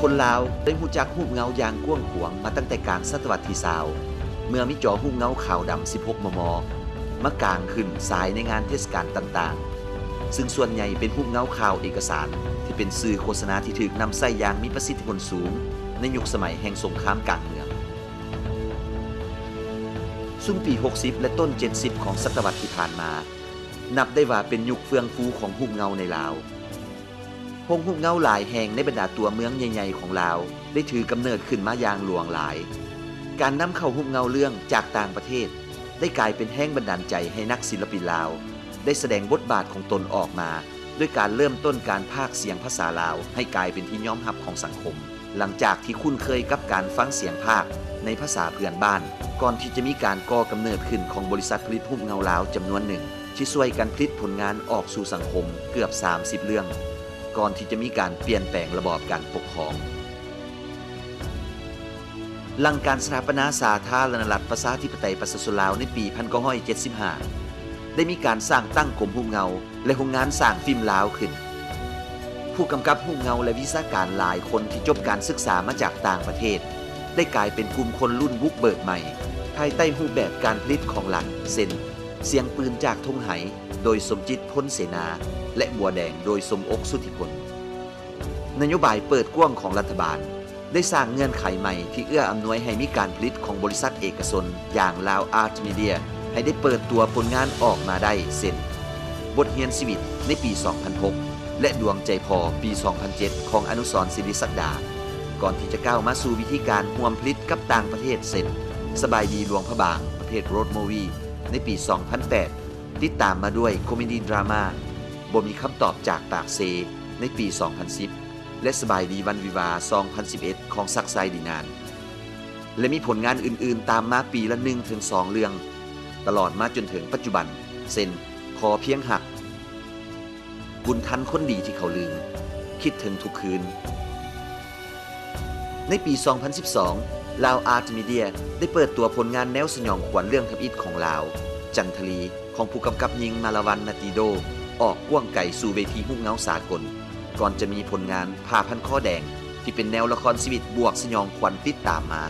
ຄົນລາວໄດ້ຮູ້ຈັກຮູບເງົາຢ່າງກວ້າງຂວາງມາຕັ້ງແຕ່ກາງສະຕະວັດທີຊາວ ເມື່ອມີຈໍຮູບເງົາຂາວດຳສິບຫົກ ມມ ມາກາງຂຶ້ນສາຍໃນງານເທດສະການຕ່າງໆ ຊຶ່ງສ່ວນໃຫຍ່ເປັນຮູບເງົາຂ່າວເອກະສານ ທີ່ເປັນສື່ໂຄສະນາທີ່ຖືກນຳໃຊ້ຢ່າງມີປະສິດທິຜົນສູງໃນຍຸກສະໄໝແຫ່ງສົງຄາມກາງເມືອງ. ຊຸມປີຫົກສິບ ແລະ ຕົ້ນເຈັດສິບຂອງສະຕະວັດທີ່ຜ່ານມາ ນັບໄດ້ວ່າເປັນຍຸກເຟື່ອງຟູຂອງຮູບເງົາໃນລາວ. ໂຮງຮູບເງົາຫຼາຍແຫ່ງໃນບັນດາຕົວເມືອງໃຫຍ່ໆຂອງລາວ ໄດ້ຖືກຳເນີດຂຶ້ນມາຢ່າງຫຼວງຫຼາຍ. ການນຳເຂົ້າຮູບເງົາເລື່ອງຈາກຕ່າງປະເທດ ໄດ້ກາຍເປັນແຮງບັນດານໃຈໃຫ້ນັກສິລະປິນລາວ ໄດ້ສະແດງບົດບາດຂອງຕົນອອກມາ ດ້ວຍການເລີ່ມຕົ້ນການພາກສຽງພາສາລາວໃຫ້ກາຍເປັນທີ່ຍອມຮັບຂອງສັງຄົມ. ຫຼັງຈາກທີ່ຄຸ້ນເຄີຍກັບການຟັງສຽງພາກໃນພາສາເພື່ອນບ້ານ ກ່ອນທີ່ຈະມີການກໍ່ກຳເນີດຂຶ້ນຂອງບໍລິສັດຜະລິດຮູບເງົາລາວຈຳນວນໜຶ່ງ ທີ່ຊ່ວຍກັນຜະລິດຜົນງານອອກສູ່ສັງຄົມເກືອບສາມສິບເລື່ອງ ກ່ອນທີ່ຈະມີການປ່ຽນແປງລະບອບການປົກຄອງ. ຫຼັງການສະຖາປະນາສາທາລະນະລັດປະຊາທິປະໄຕປະຊາຊົນລາວໃນປີພັນເກົ້າຮ້ອຍເຈັດສິບຫ້າ ໄດ້ມີການສ້າງຕັ້ງກົມຮູບເງົາ ແລະ ໂຮງງານສ້າງຟິມລາວຂຶ້ນ. ຜູ້ກຳກັບຮູບເງົາ ແລະ ວິຊາການຫຼາຍຄົນທີ່ຈົບການສຶກສາມາຈາກຕ່າງປະເທດ ໄດ້ກາຍເປັນກຸ່ມຄົນລຸ້ນບຸກເບີກໃໝ່ ພາຍໃຕ້ຮູບແບບການຜະລິດຂອງລັດ ເຊັ່ນ ສຽງປືນຈາກທົ່ງໄຫ ໂດຍ ສົມຈິດ ພົນເສນາ ແລະ ບົວແດງ ໂດຍ ສົມອົກ ສຸທິພົນ. ນະໂຍບາຍເປີດກວ້າງຂອງລັດຖະບານ ໄດ້ສ້າງເງື່ອນໄຂໃໝ່ທີ່ເອື້ອອຳນວຍໃຫ້ມີການຜະລິດຂອງບໍລິສັດເອກະຊົນ ຢ່າງ Lao Art Media ໃຫ້ໄດ້ເປີດຕົວຜົນງານອອກມາໄດ້ ເຊັ່ນ ບົດຮຽນຊີວິດໃນປີສອງພັນຫົກ ແລະ ດວງໃຈພໍ ປີສອງພັນເຈັດ ຂອງອະນຸສອນ ສິລິສັກດາ ກ່ອນທີ່ຈະກ້າວມາສູ່ວິທີການຮ່ວມຜະລິດກັບຕ່າງປະເທດ ເຊັ່ນ ສະບາຍດີຫຼວງພະບາງ ປະເພດ Road Movie ໃນປີສອງພັນແປດ ຕິດຕາມມາດ້ວຍຄອມເມດີດຣາມາ ບໍ່ມີຄຳຕອບຈາກປາກເຊ ໃນປີສອງພັນສິບ ແລະ ສະບາຍດີວັນວິວາ ສອງພັນສິບເອັດ ຂອງສັກ ຊາຍດີນານ ແລະ ມີຜົນງານອື່ນໆຕາມມາປີລະໜຶ່ງເຖິງສອງເລື່ອງ ຕະຫຼອດມາຈົນເຖິງປັດຈຸບັນ ເຊັ່ນ ຂໍພຽງຮັກ, ບຸນທັນຄົນດີທີ່ເຂົາລືມ, ຄິດເຖິງທຸກຄືນ. ໃນປີສອງພັນສິບສອງ Lao Art Media ໄດ້ເປີດຕົວຜົນງານແນວສະຫຍອງຂວັນເລື່ອງທຳອິດຂອງລາວ ຈັນທະລີ ຂອງຜູ້ກຳກັບຍິງ ມາລາວັນ ນາຕີໂດ ອອກກວ້າງໄກສູ່ເວທີຮູບເງົາສາກົນ ກ່ອນຈະມີຜົນງານຜ້າພັນຄໍແດງ ທີ່ເປັນແນວລະຄອນຊີວິດບວກສະຫຍອງຂວັນຕິດຕາມມາ.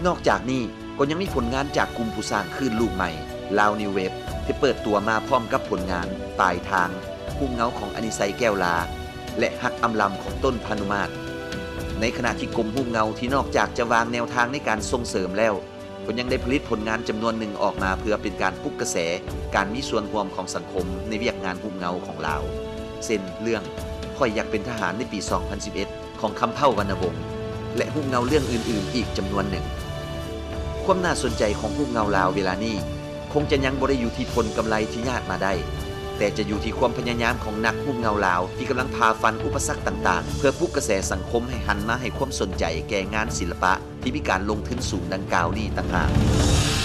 ນອກຈາກນີ້ກໍຍັງມີຜົນງານຈາກກຸ່ມຜູ້ສ້າງຄື້ນລູກໃໝ່ Lao New Wave ທີ່ເປີດຕົວມາພ້ອມກັບຜົນງານ ປາຍທາງ, ຮູບເງົາຂອງອະນິໄຊ ແກ້ວລາ ແລະ ຮັກອຳລຳຂອງຕົ້ນພານຸມາດ ໃນຂະນະທີ່ກົມຮູບເງົາທີ່ນອກຈາກຈະວາງແນວທາງໃນການສົ່ງເສີມແລ້ວ ກໍຍັງໄດ້ຜະລິດຜົນງານຈຳນວນໜຶ່ງອອກມາເພື່ອເປັນການປຸກກະແສການມີສ່ວນຮ່ວມຂອງສັງຄົມໃນວຽກງານຮູບເງົາຂອງລາວ ເຊັ່ນ ເລື່ອງ ຂ້ອຍຢາກເປັນທະຫານ ໃນປີສອງພັນສິບເອັດ ຂອງຄຳເຜົ່າ ວັນນະວົງ ແລະ ຮູບເງົາເລື່ອງອື່ນໆອີກຈຳນວນໜຶ່ງ. ຄວາມໜ້າສົນໃຈຂອງຮູບເງົາລາວເວລານີ້ ຄົງຈະຍັງບໍ່ໄດ້ຢູ່ທີ່ຜົນກຳໄລທີ່ຍາດມາໄດ້, ແຕ່ຈະຢູ່ທີ່ຄວາມພະຍາຍາມຂອງນັກຮູບເງົາລາວທີ່ກຳລັງຝ່າຟັນອຸປະສັກຕ່າງໆ ເພື່ອປຸກກະແສສັງຄົມໃຫ້ຫັນມາໃຫ້ຄວາມສົນໃຈແກ່ງານສິລະປະ ທີ່ມີການລົງທຶນສູງດັ່ງກ່າວນີ້ຕ່າງຫາກ.